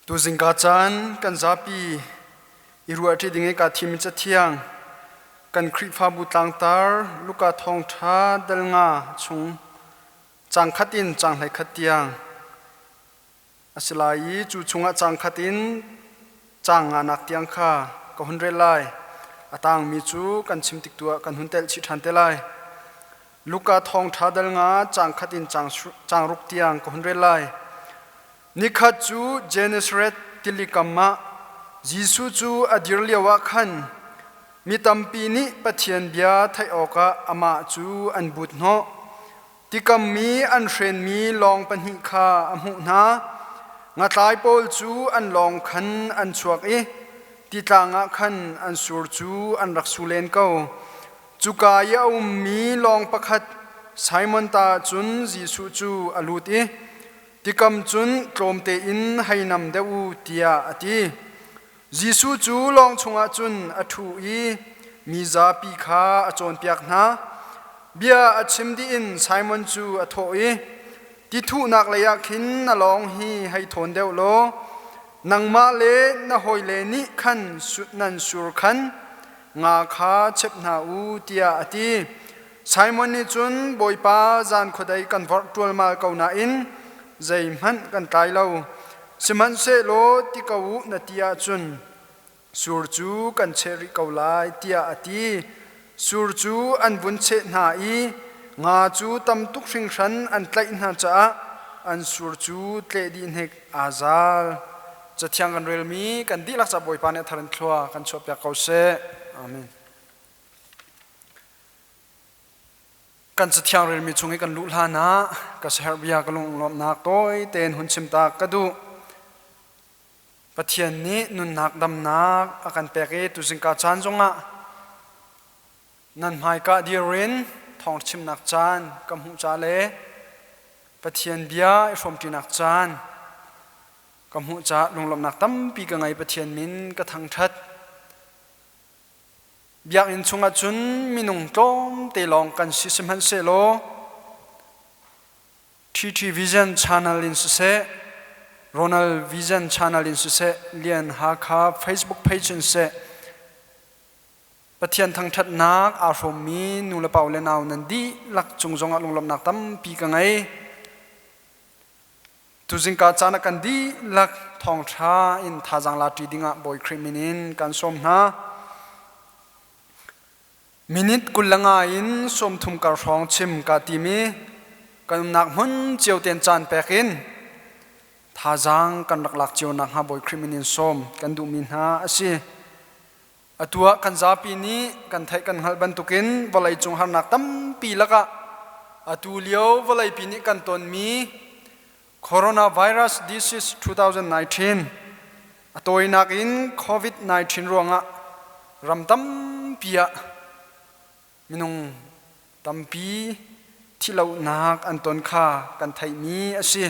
Tuzingka caan kan zapi i ruahṭi ding i kaa thim i Cathiang kan Khrihfabu tlangtar Luka Thawngṭha dal nga chung caang khat in caang 11 tiang a si lai i cu chungah caang khat in caang nganak tiang kha ka hun rel lai. A tangmi cu kan chim tik tu ah kan hun telh chih ṭhan te lai. Luka Thawngṭha dal nga caang khat in caang ruk tiang ka hun rel lai. Nikhat cu Gennesaret tilikam ah Jesuh cu a dir lioah khan mi tampi nih Pathian bia theih awkah amah cu an but hnawh. Tikam mi an hrenmi lawng pahnih kha a hmuh hna. Ngatlai pawl cu an lawng khan an chuak i titlang ah khan an sur cu an rak su len ko. Cuka i a ummi lawng pakhat Simon ta ah cun Jesuh cu a lut i Tikam cun tlawmte in hei nam deuh u tiah a ti. Jesuh cu lawng chungah cun a ṭhu i mi zapi kha a cawnpiak hna. Bia a chim dih in Simon cu a thawh i, Ti thuhnak leiah khin na lawng hi hei thawn deuh law nangmah le na hawile nih khan nan sur khan nga kha chep hna u tiah a ti. Simon nih cun Bawipa zan khuadei kan vorh ṭualmal ko nain zeihmanh kan tlai lo. Sihmanhsehlaw ti ko u na ti ahcun sur cu kan cheh rih ko lai tiah a ti. Sur cu an vun cheh hna i nga cu tam tuk hringhran an tlaih hna caah an sur cu tleh dih hnik aa zal. Cathiang kan relmi kan dihlak ca Bawipa nih a thar in thlua kan chuahpiak ko seh. Amen. Kan cathiang relmi chung i kan luh hlan ah ka siaherh bia ka lunglawmhnak tawi tein hun chim ta ka duh. Pathian nih nunnak damnak a kan pek i tuzingka caan zongah nan hmaika dir in thawng chimnak caan ka hmuh ca le Pathian bia i hrawmṭinak caan ka hmuh caah lunglawmhnak tampi ka ngei. Pathian min ka thangṭhat. Biakinn chungah cun minung tlawmte lawng kan si sihmanhsehlaw TT Vision Channel in siseh, Ronald Vision Channel in siseh, Lian Hakha Facebook page in siseh, Pathian thangṭhatnak aa hrawmmi nu le pa le nau nan dihlak cung zongah lunglawmhnak tampi ka ngei. Tuzingka caan ah kan dihlak thawngṭha in thazaang la ṭi dingah Bawi Khrih min in kan sawm hna. Minute 25 in 30 kar hrawng chim ka timi kan umnak hmun cio ten caan pek in thazaang kan rak lak cio nakhnga Bawi Khrih min in sawm kan duhmi hna a si. Atu ah kan zapi nih kan theih kan hngalh bantukin vawleicung harnak tampi lakah atu lio vawleipi nih kan tonmi coronavirus disease 2019 a tawinak in COVID-19 ruangah ram tampi ah minung tampi thihlohnak an ton kha kan theihmi a si.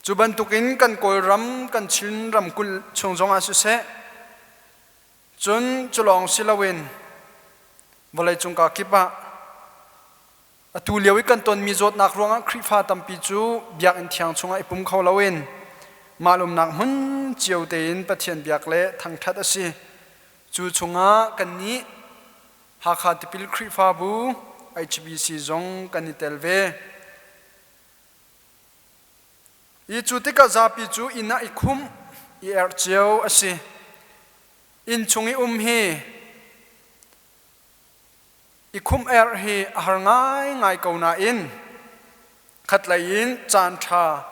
Cu bantukin kan Kawlram, kan Chin ramkulh chung zongah siseh, cun cu lawng si loin vawleicung ka kip ah atu lio i kan tonmi zawtnak ruangah Khrihfa tampi cu biakinn thiang chungah i pum kho loin mah lumnak hmun cio tein Pathian biak le thangṭhat a si. Cu chungah kannih Hakha Tipil Khrihfabu HBC zong kan i tel ve. I cu tikah zapi cu inn ah i khumh i erh cio a si. Inn chung i um hi i khumh erh hi a har ngaingai ko nain khatlei in caan ṭha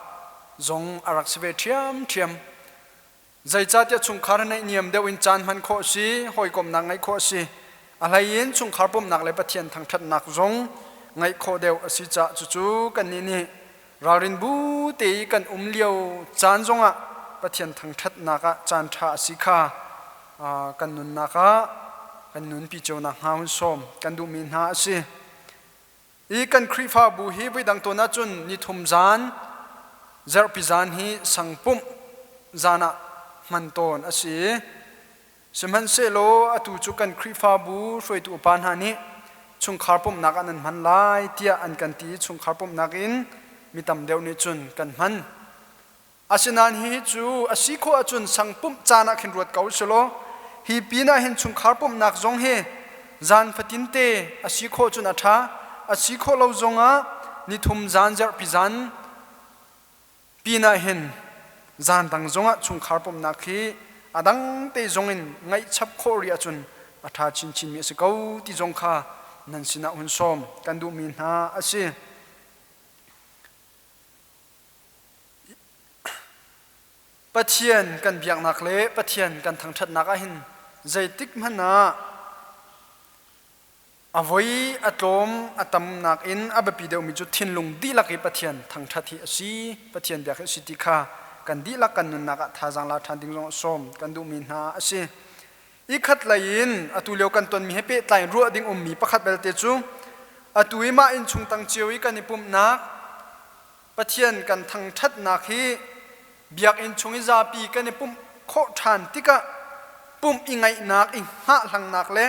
zong a rak si ve ṭhiamṭhiam. Zeicahtiah chungkhar naihniam deuh in caan hman khawh a si, hawikomhnak ngeih khawh a si. A hlei in chungkhar pumhnak le Pathian thangṭhatnak zong ngeih khawh deuh a si caah cucu kannih nih ralrin bu te i kan um lio caan zongah Pathian thangṭhatnak ah caan ṭha a si kha kan nunnak ah kan nunpi cio nakhnga hun sawm kan duhmi hna a si. I kan Khrihfabu hi voidang tawn ahcun nithum zan, zarhpi zan hi sangpumh zan ah hman tawn a si. Sihmanhsehlaw atu cu kan Khrihfabu hruaitu upa hna nih chungkhar pumhnak ah nan hman lai tiah an kan ti i chungkhar pumhnak in mi tam deuh nih cun kan hman. Asinain hihi cu a si khawh ahcun sang pumh caan ah khin ruat ko usih hi pin ah hin chungkhar pumhnak zong hi zan fatinte a si khawh cun a ṭha. A si khawh lo zongah nithum zan zarhpi zan pin ah hin zan dang zongah chungkhar pumhnak hi a dang te zong in ngaihchap khawh rih ahcun a ṭha chinchinmi a si ko ti zong kha nan sinah hun sawm kan duhmi hna a si. Pathian kan biaknak le Pathian kan thangṭhatnak ah hin zeitik hmanh ah A voi a tlawm a tamnak in a biapi deuhmi cu thinlung dihlak i Pathian thangṭhat hi a si, Pathian biak hi a si ti kha kan dihlak kan nunnak ah thazaang la ṭhan ding zong sawm kan duhmi hna a si. I khat lei in atu lio kan tonmi he pehtlai in ruah ding ummi pakhat belte cu atu i mah innchung tang cio i kan i pumhnak Pathian kan thangṭhatnak hi biakinn chung i zapi kan i pumh khawh ṭhan tikah pumh i ngaihnak, i hngahhlangnak le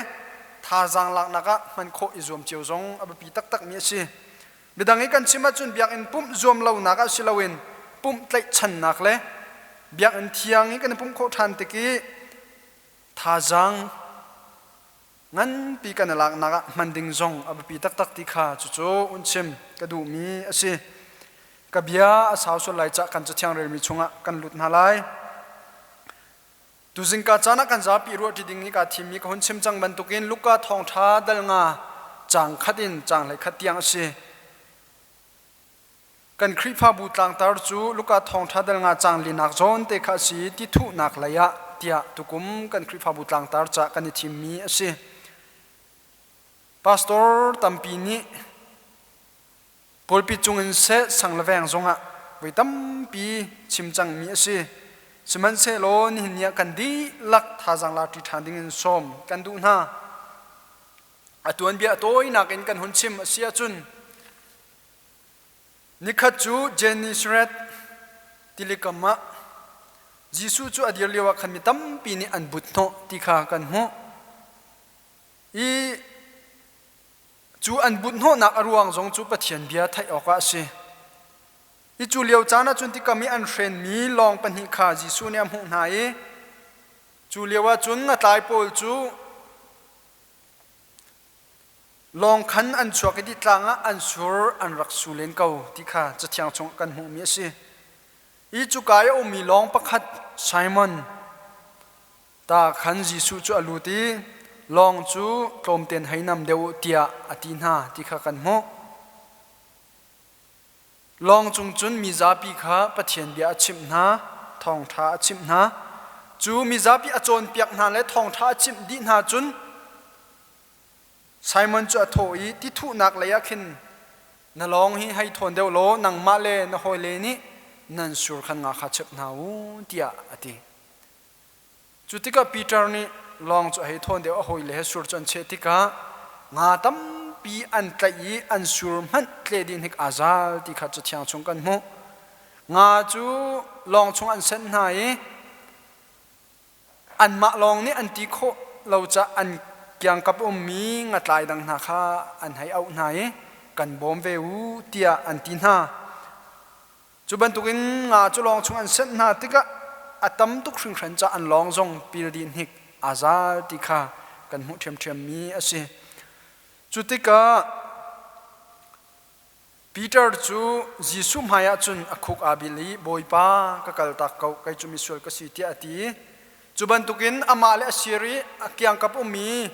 thazaang laknak ah hman khawh i zuam cio zong a biapi taktakmi a si. Midang i kan chim ahcun biakinn pumh zuam lonak ah si loin pumh tlaihchannak le biakinn thiang i kan i pumh khawh ṭhan tik i thazaang nganpi kan i laknak ah hman ding zong a biapi taktak ti kha cucu un chim ka duhmi a si. Ka bia a sau sual lai cah kan cathiang relmi chungah kan lut hna lai. Tuzingka caan ah kan zapi ruahṭi ding i kaa thimmi ka hun chim cang bantukin Luka thawngṭha dal nga caang khat in caang 11 tiang a si. Kan Khrihfabu tlangtar cu Luka thawngṭha dal nga caang linak zawn te kha a si i ti thuhnak lei ah tiah tukum kan Khrihfabu tlangtar ca kan i thimmi a si. Pastor tampi nih pulpit cungin seh sang le veng zongah voi tampi chim cangmi a si. Sihmanhsehlaw nihin ni ah kan dihlak thazaang la ṭi ṭhan dingin sawm kan duh hna. A tuanbia a tawinak in kan hun chim a si ahcun Nikhat cu Gennesaret tilikam ah Jesuh cu a dir lioah khan mi tampi nih an but hnawh ti kha kan hmuh. I cu an but hnawhnak a ruang zong cu Pathian bia theih awkah a si. I cu lio caan ah cun tikam i an hrenmi lawng pahnih kha Jesuh nih a hmuh hna i cu lio ah cun ngatlai pawl cu Lawng khan an chuak i tlang ah an sur an rak su len ko ti kha Cathiang chungah kan hmuhmi a si. I cuka i a ummi lawng pakhat Simon ta khan Jesuh cu a lut i lawng cu tlawmten hei nam deuh u tiah a ti hna ti kha kan hmuh. Lawng cung cun mizapi kha Pathian bia a chimh hna, thawngṭha a chimh hna. Cu mizapi a cawnpiak hna le thawngṭha a chimh dih hna cun Simon cu a thawh i ti thuhnak lei ah khin na lawng hi hei thawn deuh law nangmah le na hawile nih nan sur khan nga kha chep hna u tiah a ti. Cu tikah Peter nih lawng cu a hei thawn deuh a hawile he sur cu an cheh tikah nga tampi an tlaih i an sur hmanh tleh dih hnik aa zal ti kha Cathiang chung kan hmuh. Nga cu lawng chung an senh hna i Anmah lawng nih an ti khawh lo caah an kiangkap ummi ngatlai dang hna kha an hei auh hna i kan bawm ve u tiah an ti hna. Cu bantukin nga cu lawng chung an senh hna tikah a tam tuk hringhran caah an lawng zong pil dih hnik aa zal ti kha kan hmuh ṭhiamṭhiammi a si. Cu tikah Peter cu Jesuh hmaiah cun a khuk aa bil i Bawipa, ka kaltak ko, kei cu misual ka si tiah a ti. Cu bantukin amah le a sir i a kiangkap ummi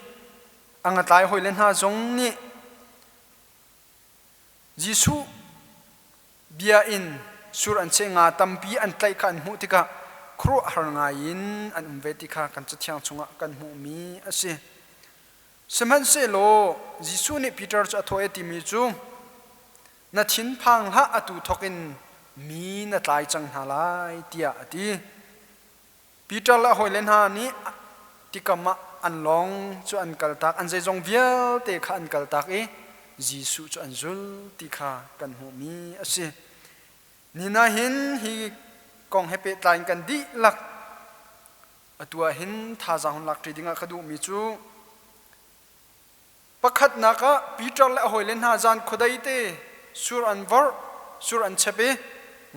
a ngatlai hawile hna zong nih Jesuh bia in sur an cheh nga tampi an tlaih kha an hmuh tikah khuaruahhar ngai in an um ve ti kha kan Cathiang chungah kan hmuhmi a si. Sihmanhsehlaw Jesuh nih Peter cu a thawh i a timi cu, Na thinphang hlah, atu thawk in mi na tlai cang hna lai, tiah a ti. Peter le a hawile hna nih tikam ah an lawng cu an kaltak, an zeizong vialte kha an kaltak i Jesuh cu an zul ti kha kan hmuhmi a si. Ni ah hin hi kong he pehtlai in kan dihlak Atu ah hin thazaang hun lakṭi dingah ka duhmi cu pakhatnak ah Peter le a hawile hna zan khuadei te sur an vorh, sur an chep i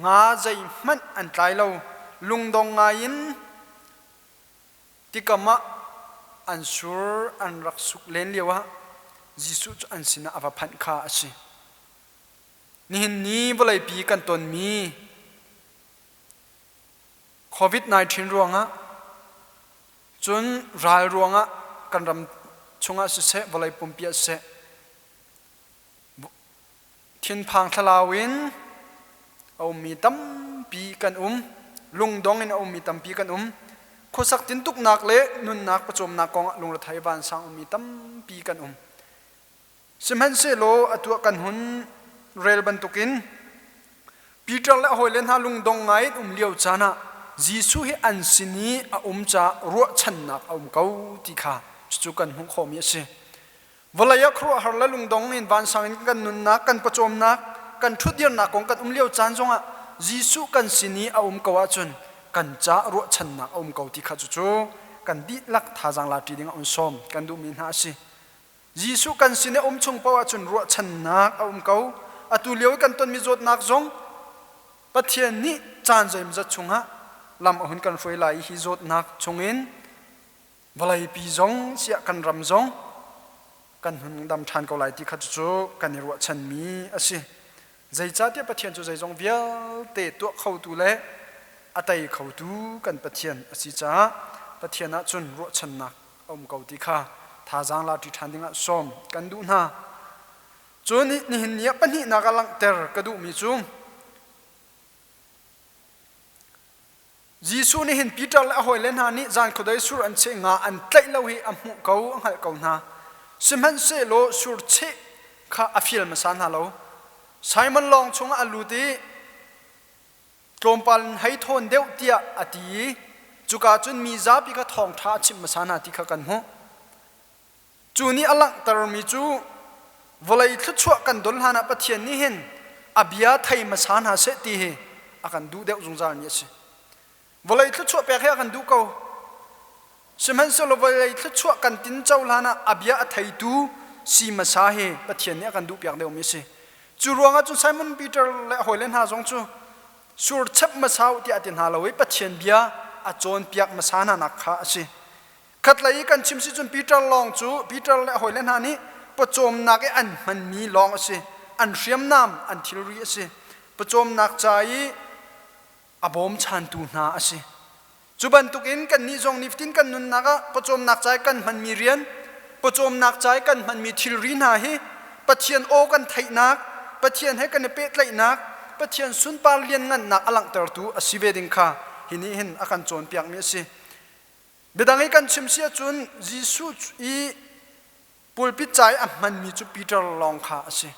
Nga zeihmanh an tlai lo. Lungdong ngai in tikam ah an sur an rak suk len lioah Jesuh cu an sinah a va phanh kha a si. Nihin ni vawleipi kan tonmi COVID-19 ruangah cun ral ruangah kan ram chungah siseh vawlei pumpi ah siseh Thinphang thlalau in a ummi tampi kan um. Lungdong in a ummi tampi kan um. Khuasak tintuknak le nunnak pawcawmnak kongah lungrethei vansang ummi tampi kan um. Sihmanhsehlaw atu ah kan hun rel bantukin Peter le a hawile hna lungdong ngai in um lio caan ah Jesuh hi an sin i a um caah ruahchannak a um ko ti kha cucu kan hmuh khawhmi a si. Vawlei ah khuaruahhar le lungdong in vansang in kan nunnak, kan pawcawmnak, kan ṭhutdirnak kong kan um lio caan zongah Jesuh kan sin i a um ko ahcun kan ca ruahchannak a um ko ti kha cucu kan dihlak thazaang la ṭi ding ah un sawm kan duhmi hna a si. Jesuh kan sin i a um chung paoh ahcun ruahchannak a um ko. Atu lio i kan tonmi zawtnak zong Pathian nih caan zeimawzat chungah lam a hun kan hruai lai i hi zawtnak chungin Vawleipi zong siah kan ram zong kan hun dam ṭhan ko lai ti kha cucu kan i ruahchanmi a si. Zeicahtiah Pathian cu zeizong vialte tuah khotu le a tei khotu kan Pathian a si caah Pathian ah cun ruahchannak a um ko ti kha thazaang la ṭi ṭhan dingah sawm kan duh hna. Cun nihin ni ah pahnihnak ah langhter ka duhmi cu Jesuh nih hin Peter le a hawile hna nih zan khuadei sur an cheh nga an tlaih lo hi a hmuh ko, a hngalh ko hna. Sihmanhsehlaw sur cheh kha a fial hmasa hna lo. Simon lawng chungah a lut i tlawmpal in hei thawn deuh tiah a ti i cuka cun mi zapi kha thawngṭha a chimh hmasa hna ti kha kan hmuh. Cu nih a langhtermi cu vawlei thluachuah kan don hlanah Pathian nih hin a bia thei hmasa hna seh ti hi a kan duh deuh zungzalmi a si. Vawlei thluachuah pek hi a kan duh ko. Sihmanhsehlaw vawlei thluachuah kan tinco hlanah a bia a theitu si hmasa hi Pathian nih a kan duhpiak deuhmi a si. Cu ruangah cun Simon Peter le a hawile hna zong cu sur chep hmasa u tiah a ti hna lo i Pathian bia a cawnpiak hmasa hna nak kha a si. Khatlei i kan chim si cun Peter lawng cu Peter le a hawile hna nih pawcawmnak i an hmanmi lawng a si. An hriamnam, an thilri a si. Pawcawmnak ca i a bawmchantu hna a si. Cu bantukin kannih zong nifatin kan nunnak ah pawcawmnak ca i kan hmanmi rian, pawcawmnak ca i kan hmanmi thilri hna hi Pathian aw kan theihnak, Pathian he kan i pehtlaihnak, Pathian sunpar lianngannak a langhtertu a si ve ding kha hi nih hin a kan cawnpiakmi a si. Biadang i kan chim si ahcun Jesuh i pulpit ca i a hmanmi cu Peter lawng kha a si.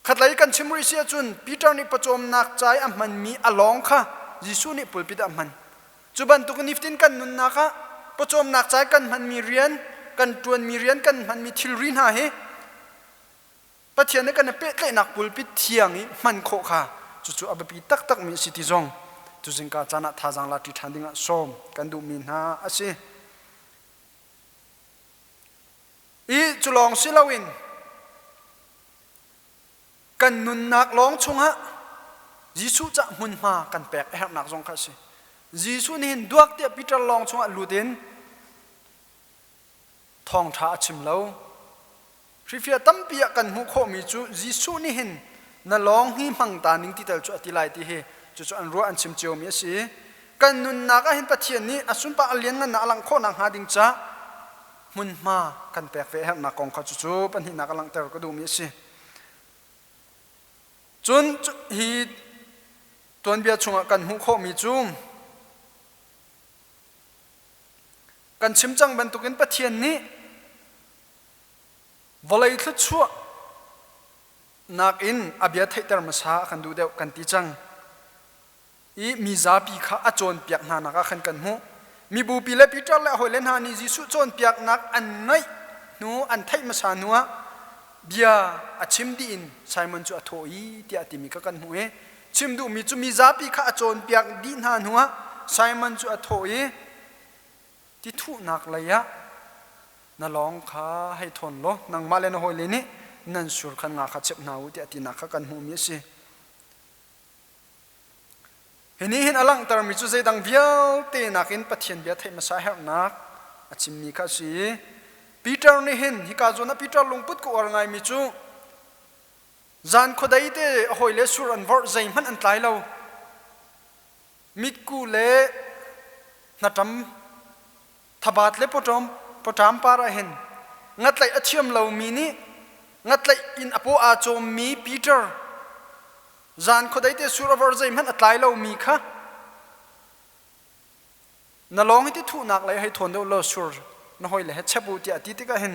Khatlei kan chim rih si ahcun Peter nih pawcawmnak ca i a hmanmi a lawng kha Jesuh nih pulpit ah a hman. Cu bantuk nifatin kan nunnak ah pawcawmnak ca i kan hmanmi rian, kan ṭuanmi rian, kan hmanmi thilri hna hi Pathian nih kan i pehtlaihnak pulpit thiang i hman khawh kha cucu a biapi taktakmi a si ti zong tuzingka caan ah thazaang la ṭi ṭhan dingah sawm kan duhmi hna a si. I cu lawng si loin kan nunnak lawng chungah Jesuh cah hmunhma kan pek a herhnak zong kha a si. Jesuh nih hin duak tiah Peter lawng chungah lut in thawngṭha a chim lo. Hrifia tampi ah kan hmuh khawhmi cu Jesuh nih hin na lawng hi hmang ta ning ti tel cu a ti lai ti hi cucu an ruah an chim ciomi a si. Kan nunnak ah hin Pathian nih a sunpar a lianngannak a langh khawh nakhnga ding ca hmunhma kan pek ve a herhnak kong kha cucu pahnihnak a langhter ka duhmi a si. Cun hi tuanbia chungah kan hmuh khawhmi cu kan chim cang bantukin Pathian nih Vawlei thluachuah nakin a bia theihter hmasa a kan duh deuh kan ti cang i mi zapi kha a cawnpiak hna nak ah khan kan hmuh. Mibupi le Peter le a hawile hna nih Jesuh cawnpiaknak an ngaih hnu an theih hmasa hnu ah bia a chim dih in Simon cu a thawh i tiah a timi kha kan hmuh i chim duhmi cu mi zapi kha a cawnpiak dih hna hnu ah Simon cu a thawh i Ti thuhnak lei ah na lawng kha hei thawn law nangmah le na hawile nih nan sur khan nga kha chep hna u tiah tinak kha kan hmuhmi a si. Hi nih hin a langhtermi cu zeidang vialte nakin Pathian bia theih hmasa herhnak a chimmi kha a si i Peter nih hin hika zawn ah Peter lungput ka uar ngaimi cu zan khuadei te a hawile sur an vorh zeihmanh an tlai lo. Mitku le hnaṭam thabat le pawṭawm pawṭam par ah hin ngatlaih a thiam lomi nih ngatlaih in a paw aa cawmmi Peter zan khuadei te sur a vor zeihmanh a tlai lomi kha na lawng hi ti thuhnak lei hei thawn deuh law sur na hawi le he chep u tiah ti tikah hin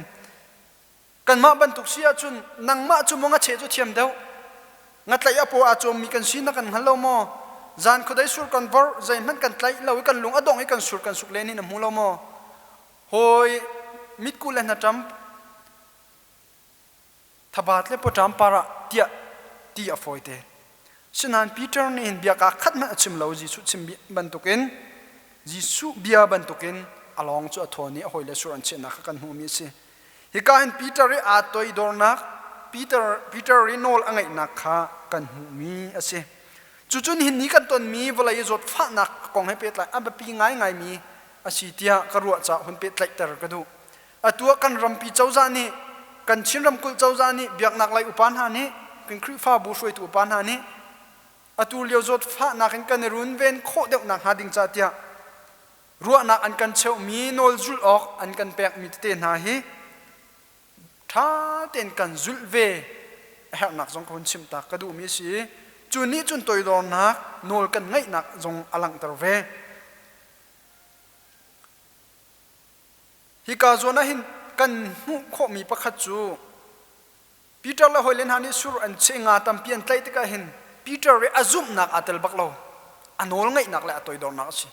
kanmah bantuk si ahcun nangmah cu maw ngacheh cu thiam deuh ngatlaih a paw aa cawmmi kan si na kan hngal lo maw zan khuadei sur kan vor zeihmanh kan tlaih lo i kan lung a dong i kan sur kan suk len hi na hmu lo maw hawi mitku le hnaṭam thabat le pawṭam par ah tiah ti a fawite. Sinain Peter nih hin bia kaa khat hmanh a chim lo Jesuh chim bantukin Jesuh bia bantukin a lawng cu a thawn i a hawile sur an chiahnak kha kan hmuhmi a si. Hika hin Peter i aa toidornak Peter Peter i nawl a ngeihnak kha kan hmuhmi a si. Cucun hin ni kan tonmi vawlei i zawtfahnak kong he pehtlai a biapi ngaingaimi a si tiah ka ruah caah hun pehtlaihter ka duh. Atu ah kan rampi cozah nih kan Chin ramkulh cozah nih biaknak lei upa hna nih kan Khrihfabu hruaitu upa hna nih atu lio zawtfahnak in kan i runven khawh deuh nakhnga ding ca tiah ruahnak an kan cheuhmi nawl zulh awk an kan pekmi tete hna hi ṭha tein kan zulh ve a herhnak zong ka hun chimh ta ka duhmi a si i cu nih cun toidornak nawl kan ngeihnak zong a langhter ve. Hika zawn ah hin kan hmuh khawhmi pakhat cu Peter le hawile hna nih sur an cheh nga tampi an tlaih tikah hin Peter i a zumhnak aa tel bak lo. A nawl ngeihnak le a toidornak a si.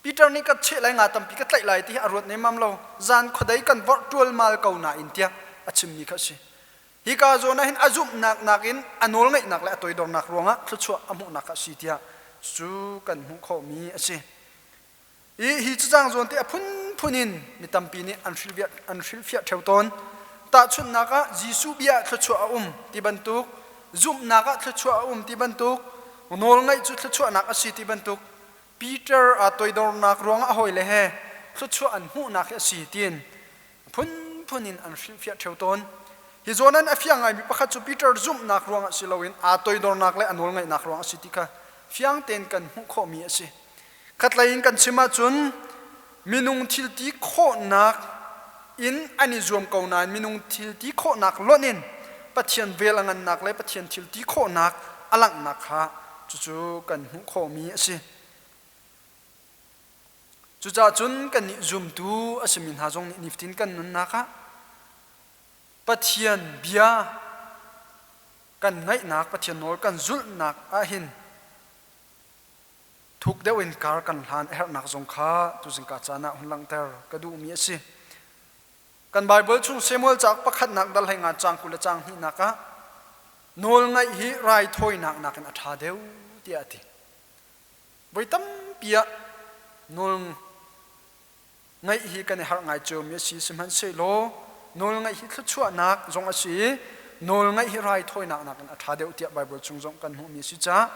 Peter nih ka cheh lai nga tampi ka tlaih lai ti hi a ruat nemmam lo. Zan khuadei kan vorh ṭualmal ko nain tiah a chimmi kha a si. Hika zawn ah hin a zumhnak nakin a nawl ngeihnak le a toidornak ruangah thluachuah a hmuhnak kha a si tiah cu kan hmuh khawhmi a si. I hi cacang zawn te a phunphun in mi tampi nih an hrilhfiah an hrilhfiah ṭheo tawn. Tahchunhnak ah Jesuh bia ah thluachuah a um ti bantuk, zumhnak ah thluachuah a um ti bantuk, nawlngaih cu thluachuahnak a si ti bantuk, Peter aa toidornak ruangah a hawile he thluachuah an hmuhnak hi a si tiin a phunphun in an hrilhfiah ṭheo tawn. Hi zawn an a fiang ngaimi pakhat cu Peter zumhnak ruangah si loin aa toidornak le a nawlngaihnak ruangah a si ti kha fiang tein kan hmuh khawhmi a si. Khatlei in kan chim ahcun minung thil ti khawhnak in an i zuam ko nain minung thil ti khawhnak lonh in Pathian vel a ngannak le Pathian thil ti khawhnak a langhnak kha cucu kan hmuh khawhmi a si. Cucaah cun kannih zumtu a simi hna zong nih nifatin kan nunnak ah Pathian bia kan ngaihnak, Pathian nawl kan zulhnak ahhin Thuk deuh in kar kan hlan a herhnak zong kha tuzingka caan ah hun langhter ka duhmi a si. Kan Baibal chung Samuel cauk pakhatnak dal hlei nga caang 20 le caang hnihnak ah nawlngaih hi raithawinak nakin a ṭha deuh tiah a ti. Voi tampi ah nawl ngaih hi kan i harh ngai ciomi a si sihmanhsehlaw nawlngaih hi thluachuahnak zong a si i nawlngaih hi raithawinak nakin a ṭha deuh tiah Baibal chung zong kan hmuhmi a si caah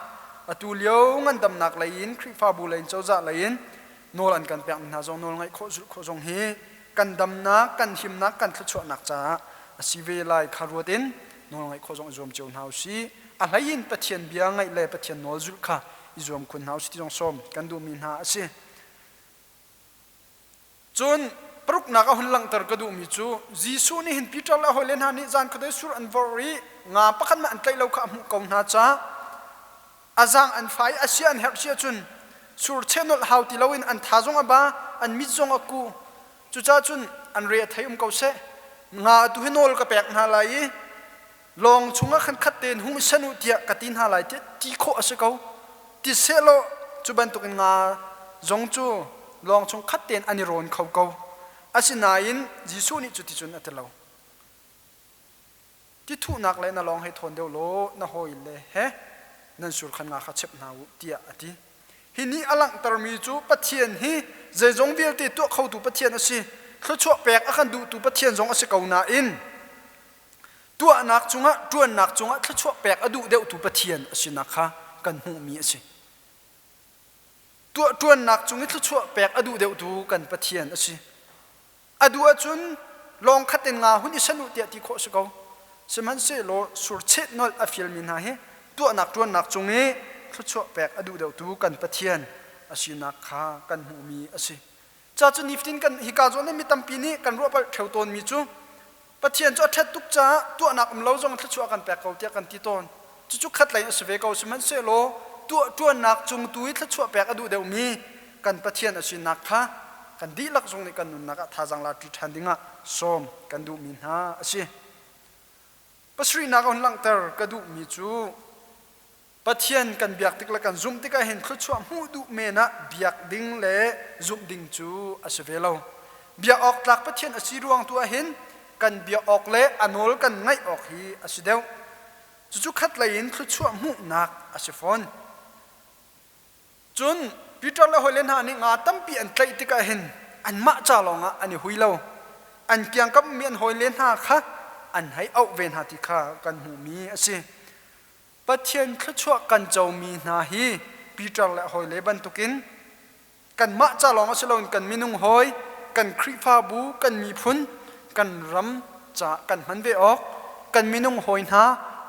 atu lio ngandamnak lei in Khrihfabu lei in cozah lei in nawl an kan pekmi hna zong nawlngaih khawh zulh khawh zong hi kan damnak kan himnak kan thluachuahnak caah a si ve lai kha ruat in nawlngaih khawh zong i zuam cio hna u sih a hlei in Pathian bia ngaih le Pathian nawl zulh kha i zuam khun hna u sih ti zong sawm kan duhmi hna a si. Cun paruknak a hun langhter ka duhmi cu Jesuh nih hin Peter le a hawile hna nih zan khuadei sur an vorh i nga pakhat hmanh an tlaih lo kha a hmuh ko hna caah a zaang an fai a sia an herh si ahcun sur cheh nolh hau ti loin an tha zong a ba an mit zong a ku cucaah cun an re a thei um ko seh nga tu hi nawl ka pek hna lai i lawng chungah khan khat tein hung i sen u tiah ka ti hna lai tiah ti khawh a si ko ti sehlaw cu bantukin nga zong cu lawng chung khat tein an i rawn kho ko asinain Jesuh nih cuticun a ti lo ti thuhnak le na lawng hei thawn deuh law na hawile he nan sur khan nga kha chep hna u tiah a ti Hi nih a langhtermi cu Pathian hi zeizong vialte tuah khotu Pathian a si. Thluachuah pek a kan duhtu Pathian zong a si ko nain tuahnak cungah ṭuannak cungah thluachuah pek a duh deuhtu Pathian a sinak kha kan hmuhmi a si. Tuahṭuannak cung i thluachuah pek a duh deuhtu kan Pathian a si. A duh ahcun lawng khat in nga hun i san u tiah ti khawh si ko. Sihmanhsehlaw surcheh nolh a fialmi hna hi tuahnak ṭuannak cung i thluachuah pek a duh deuhtu kan Pathian a sinak kha kan hmuhmi a si. Ca cu nifatin kan hika zawn i mi tampi nih kan ruah palh ṭheo tawnmi cu Pathian cu a ṭhat tuk caah tuahnak um lo zong thluachuah kan pek ko tiah kan ti tawn. Cucu khatlei a si ve ko. Sihmanhsehlaw tuah ṭuannak cung tu i thluachuah pek a duh deuhmi kan Pathian a sinak kha kan dihlak zong nih kan nunnak ah thazaang la ṭi ṭhan dingah sawm kan duhmi hna a si. Pasarihnak a hun langhter ka duhmi cu Pathian kan biak tik le kan zumh tikah hin thluachuah hmuh duh men ah biak ding le zumh ding cu a si ve lo. Biak awk tlak Pathian a si ruang tu ah hin kan biak awk le a nawl kan ngaih awk hi a si deuh. Cucu khatlei in thluachuah hmuhnak a si fawn. Cun Peter le hawile hna nih nga tampi an tlaih tikah hin anmah ca lawngah an i hui lo. An kiangkap mi an hawile hna kha an hei auh ve hna ti kha kan hmuhmi a si. Pathian thluachuah kan comi hna hi Peter le hawile bantukin kanmah ca lawng a si loin kan minung hawi, kan Khrihfabu, kan miphun, kan ram ca kan hman ve awk, kan minung hawi hna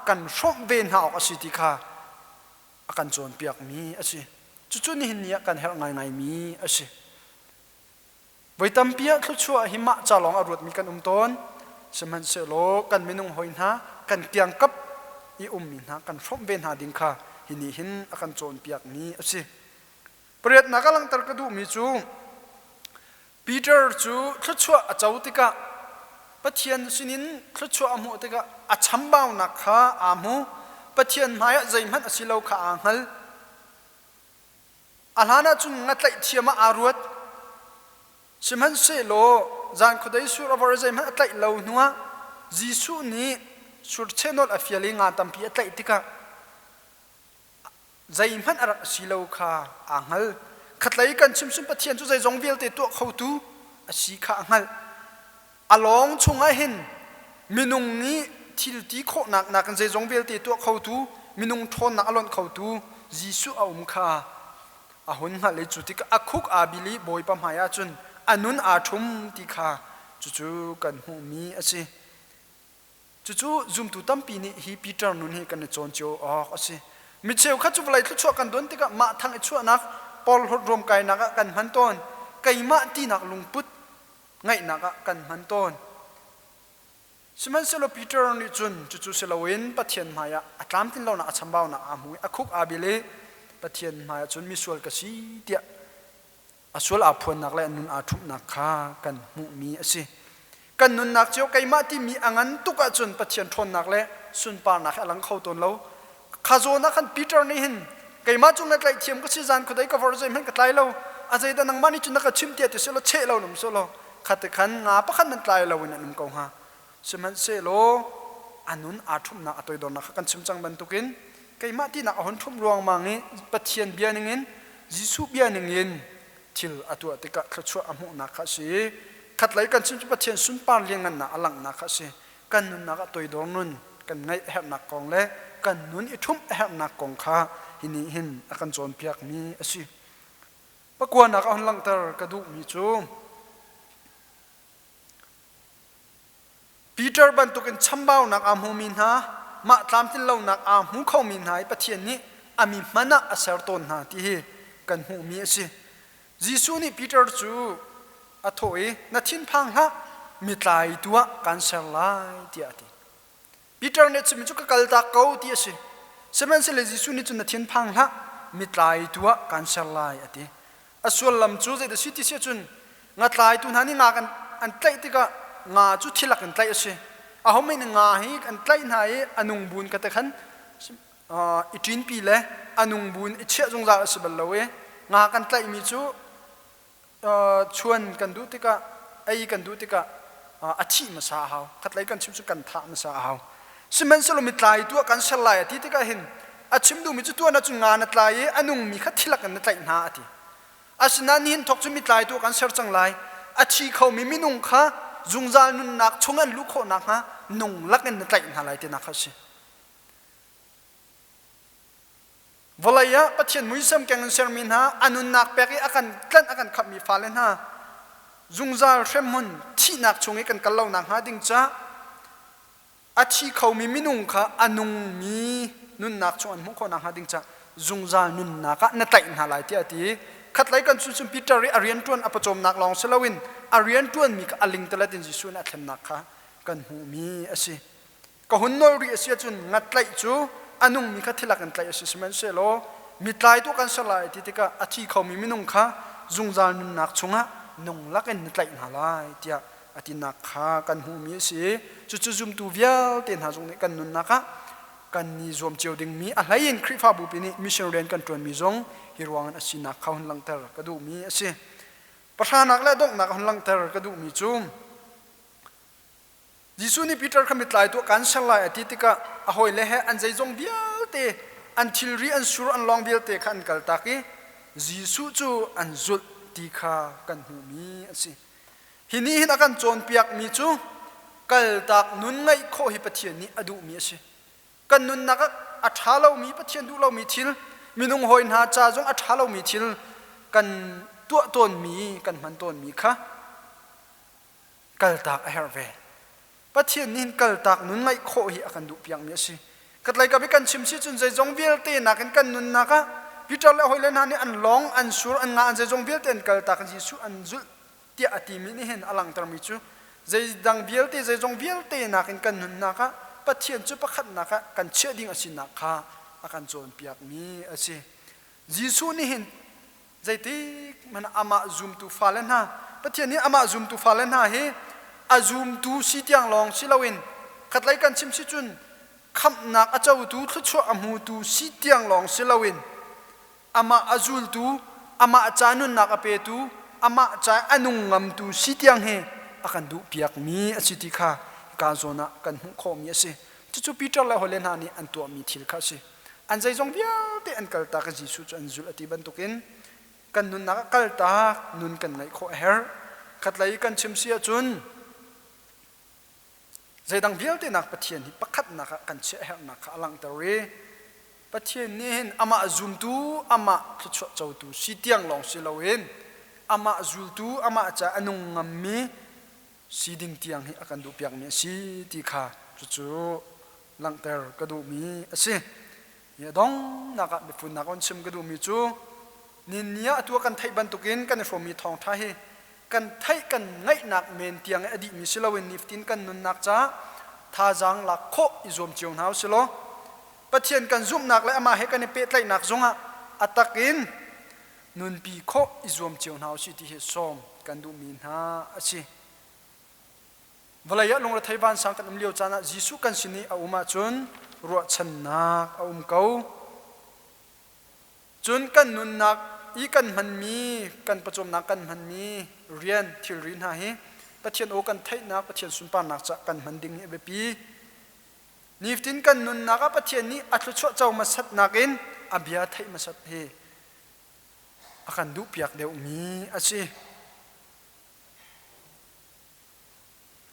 kan hrawmh ve hna awk a si ti kha a kan cawnpiakmi a si. Cucu nihin ni ah kan herh ngaingaimi a si. Voi tampi ah thluachuah hi mah ca lawng a ruatmi kan um tawn. Sihmanhsehlaw kan minung hawi hna, kan kiangkap i ummi hna kan hrawmh ve hna ding kha hi nih hin a kan cawnpiakmi a si. Pariatnak a langhter ka duhmi cu Peter cu thluachuah a co tikah Pathian sinin thluachuah a hmuh tikah a chambaunak kha aa hmu. Pathian hmaiah zeihmanh a si lo kha aa hngal. A hlan ahcun ngatlaih thiam ah aa ruat. Sihmanhsehlaw zan khuadei sur a vor i zeihmanh a tlaih lo hnuah Jesuh nih surcheh nawl a fial i nga tampi a tlaih tikah zeihmanh a rak si lo kha aa hngal. Khatlei kan chimchim Pathian cu zeizong vialte tuah khotu a si kha a hngalh. A lawng chungah hin minung nih thil ti khawhnak nakin zeizong vialte tuah khotu, minung ṭhawnnak a lonh khotu Jesuh a um kha a hun hngalh i cu tikah a khuk aa bil i Bawipa hmaiah cun a nun aa ṭhum ti kha cucu kan hmuhmi a si. Cucu zumtu tampi nih hi Peter nun hi kan i cawn cio awk a si. Mi cheukhat cu vawlei thluachuah kan don tikah mah thang i chuahnak, porhlawt ruamkainak ah kan hman tawn. Keimah tinak lungput ngaihnak ah kan hman tawn. Sihmanhsehlaw Peter nih cun cucu si loin Pathian hmaiah a tlamtlin lonak a chambaunak aa hmu i a khuk aa bil i Pathian hmaiah cun misual ka si tiah a sual aa phuannak le a nun aa ṭhumhnak kha kan hmuhmi a si. Kan nunnak cio keimah timi a ngan tuk ahcun Pathian ṭhawnnak le sunparnak hi a lang kho tawn lo. Kha zawn ah khan Peter nih hin keimah cu na tlaih thiam ka si zan khuadei ka vor zeihmanh ka tlai lo a zeidah nangmah nih cun na ka chim tiah ti selaw cheh lo num selaw khate khan nga pakhat nan tlai lo in an um ko hnga sihmanhsehlaw a nun aa ṭhumhnak a toidornak kha kan chim cang bantukin keimah tinak a hun ṭhumh ruangmang i Pathian bia ningin Jesuh bia ningin thil a tuah tikah thluachuah a hmuhnak kha a si i khatlei kan chim cu Pathian sunpar lianngannak a langhnak kha a si kan nunnak ah toidor nun kan ngeih a herhnak kong le kan nun i ṭhumh a herhnak kong kha hi nih hin a kan cawnpiakmi a si. Pakuanak a hun langhter ka duhmi cu Peter bantukin chambaunak aa hmumi hna, mah tlamtlinlonak aa hmu khomi hna i Pathian nih a mi hman ah a ser tawn hna ti hi kan hmuhmi a si. Jesuh nih Peter cu a thawh i na thinphang hlah mi tlaitu ah kaan ser lai tiah a ti. Peter nih cun cu ka kaltak ko ti a si. Sihmanhsehlaw Jesuh nih cun na thinphang hlah mi tlaitu ah kaan ser lai a ti. A sullam cu zeidah si ti si ahcun nga tlaitu hna nih nga kan an tlaih tikah nga cu thilak in tlaih a si. Ahohmanh nih nga hi an tlaih hna i a nung buin ka te khan i ṭinpi le a nung buin i chiah zungzal a si bal lo i nga kan tlaihmi cu chuan kan duh tikah ei kan duh tikah a thih hmasa a hau khatlei kan chim cu kan thah hmasa a hau sihmanhsehlaw mi tlaitu ah kan ser lai a ti tikah hin a chim duhmi cu tuan ahcun nga na tlai i a nungmi kha thilak in na tlaih hna a ti asinain nihin thawk cu mi tlaitu ah kan ser cang lai a thi khomi minung kha zungzal nunnak chung an luh khawh nakhnga nung lak in na tlaih hna lai tinak kha a si. Vawlei ah Pathian muisam keng in sermi hna, a nunnak pek i a kan tlanh a kan khamhmi fale hna zungzal hremhmun thihnak chung i kan kal lo nakhnga ding ca a thi khomi minung kha a nungmi nunnak chung an hmuh khawh nakhnga ding ca zungzal nunnak ah na tlaih hna lai tiah a ti. Khatlei kan chun Peter i a rianṭuan a pawcawmnak lawng si loin a rianṭuanmi kha a lingtalet in Jesuh nih a thlennak kha kan hmuhmi a si. Ka hun nawl rih a si ahcun ngatlaih cu a nungmi kha thilak in tlaih a si sihmanhsehlaw mitlaitu kan ser lai ti tikah a thi khomi minung kha zungzal nunnak chungah nung lakin na tlaih hna lai tiah a tinak kha kan hmuhmi a si. Cucu zumtu vialte hna zong nih kan nunnak ah kan i zuam cio dingmi a hleiin Khrihfabu pi nih mission rian kan ṭuanmi zong hi ruangin a sinak kha hun langhter ka duhmi a si. Pahranak le donghnak hun langhter ka duhmi cu Jesuh nih Peter kha mitlai tuah kan ser lai a ti tikah a hawile he an zeizong vialte an thilri an sur an lawng vialte kha an kaltak i Jesuh cu an zulh ti kha kan hmuhmi a si. Hi nih hin a kan cawnpiakmi cu kaltak nun ngeih khawh hi Pathian nih a duhmi a si. Kan nunnak ah a ṭha lomi Pathian duh lomi thil minung hawi hna ca zong a ṭha lomi thil kan tuah tawnmi kan hman tawnmi kha kaltak a herh ve. Pathian nih hin kaltak nun ngeih khawh hi a kan duhpiakmi a si. Katlei ka kan chim si cun zeizong vialte nakin kan nunnak ah Peter le hawile hna nih an lawng, an sur, an nga, an zeizong vialte an kaltak in Jesuh an zulh tiah a timi nih hin a langhtermi cu zeidang vialte zeizong vialte nakin kan nunnak ah Pathian cu pakhatnak ah kan chiah ding a sinak kha a kan cawnpiakmi a si. Jesuh nih hin Zeitik hmanh ah amah zumtu fale hna Pathian nih amah zumtu fale hna hi a zumtu si tiang lawng si loin khatlei kan chim si cun khamhnak a cotu thluachuah a hmutu si tiang lawng si loin amah a zultu amah ca nunnak a petu amah ca a nung ngamtu si tiang hi a kan duhpiakmi a si ti kha ka zawn ah kan hmuh khawhmi a si. Cucu Peter le hawile hna nih an tuahmi thil kha a si. An zeizong vialte an kaltak i Jesuh cu an zulh a ti bantukin kan nunnak ah kaltak nun kan ngeih khawh a herh. Khatlei kan chim si ahcun zeidang vialte nak Pathian hi pakhatnak ah kan chiah a herhnak kha a langhter i Pathian nih hin amah zumtu, amah thluachuah cotu si tiang lawng si loin amah zultu, amah ca a nung ngammi si ding tiang hi a kan duhpiakmi a si ti kha cucu langhter ka duhmi a si. Hi a donghnak ah biafunnak on chim ka duhmi cu ninni ah atu kan theih bantukin kan i hrawmmi thawngṭha hi kan theih kan ngaihnak men tiang i a dihmi si loin nifatin kan nunnak caah thazaang lak khawh i zuam cio hna usih law Pathian kan zumhnak le amah he kan i pehtlaihnak zongah a tak in nunpi khawh i zuam cio hna usih ti hi sawm kan duhmi hna a si. Vawlei ah lungrethei vansang kan um lio caan ah Jesuh kan sin i a um ahcun ruahchannak a um ko. Cun kan nunnak i kan hmanmi, kan pawcawmnak kan hmanmi rian thilri hna hi Pathian aw kan theihnak, Pathian sunparnak caah kan hman ding hi a biapi. Nifatin kan nunnak ah Pathian nih a thluachuah co hmasatnak in a bia theih hmasat hi a kan duhpiak deuhmi a si.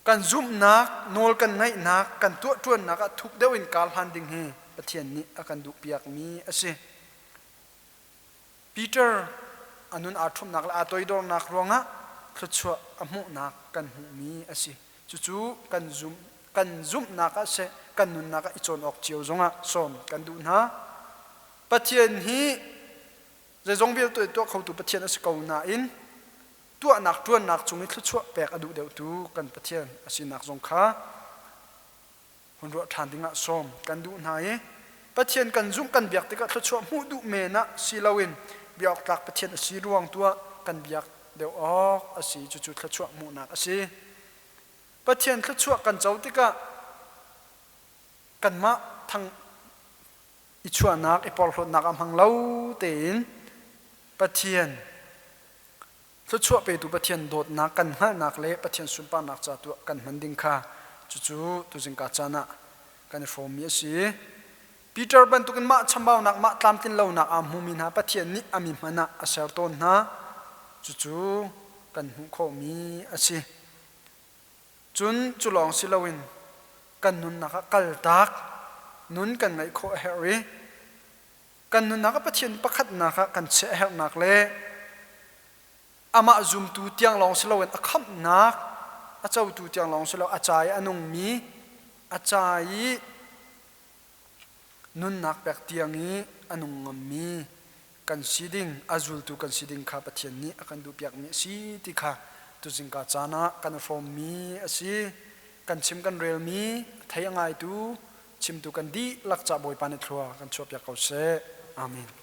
Kan zumhnak, nawl kan ngaihnak, kan tuahṭuannak ah thuk deuh in kar hlan ding hi Pathian nih a kan duhpiakmi a si. Peter a nun aa ṭhumhnak le aa toidornak ruangah thluachuah a hmuhnak kan hmuhmi a si. Cucu kan zum kan zumhnak ah seh, kan nunnak ah i cawn awk cio zongah sawm kan duh hna. Pathian hi zeizong vialte tuah khotu Pathian a si ko nain tuahnak ṭuannak cung i thluachuah pek a duh deuhtu kan Pathian a sinak zong kha hun ruah ṭhan dingah sawm kan duh hna i Pathian kan zumh kan biak tikah thluachuah hmuh duh men ah si loin biak tlak Pathian a si ruang tu ah kan biak deuh awk a si cucu thluachuah hmuhnak a si. Pathian thluachuah kan co tikah kanmah thang i chuahnak i porhlawtnak ah hmang lo tein Pathian thluachuah petu Pathian dawtnak kan hngalhnak le Pathian sunparnak ca tuah kan hman ding kha cucu tuzingka caan ah kan i hrawmmi a si. Peter bantukin mah chambaunak mah tlamtlin lonak aa hmumi hna Pathian nih a mi hman ah a ser tawn hna. Cucu kan hmuh khawhmi a si. Cun cu lawng si loin kan nunnak ah kaltak nun kan ngeih khawh a herh i. Kan nunnak ah Pathian pakhatnak ah kan chiah a herhnak le amah zumtu tiang lawng si loin a khamhnak a cotu tiang lawng si lo a ca i a nungmi a ca i nunnak pek tiang i a nung ngammi kan si ding a zultu kan si ding kha Pathian nih a kan duhpiakmi a si ti kha tuzingka caan ah kan hrawmmi a si. Kan chim kan relmi a thei a ngaitu chimtu kan dihlak ca Bawipa nih thlua kan chuahpiak ko seh. Amen.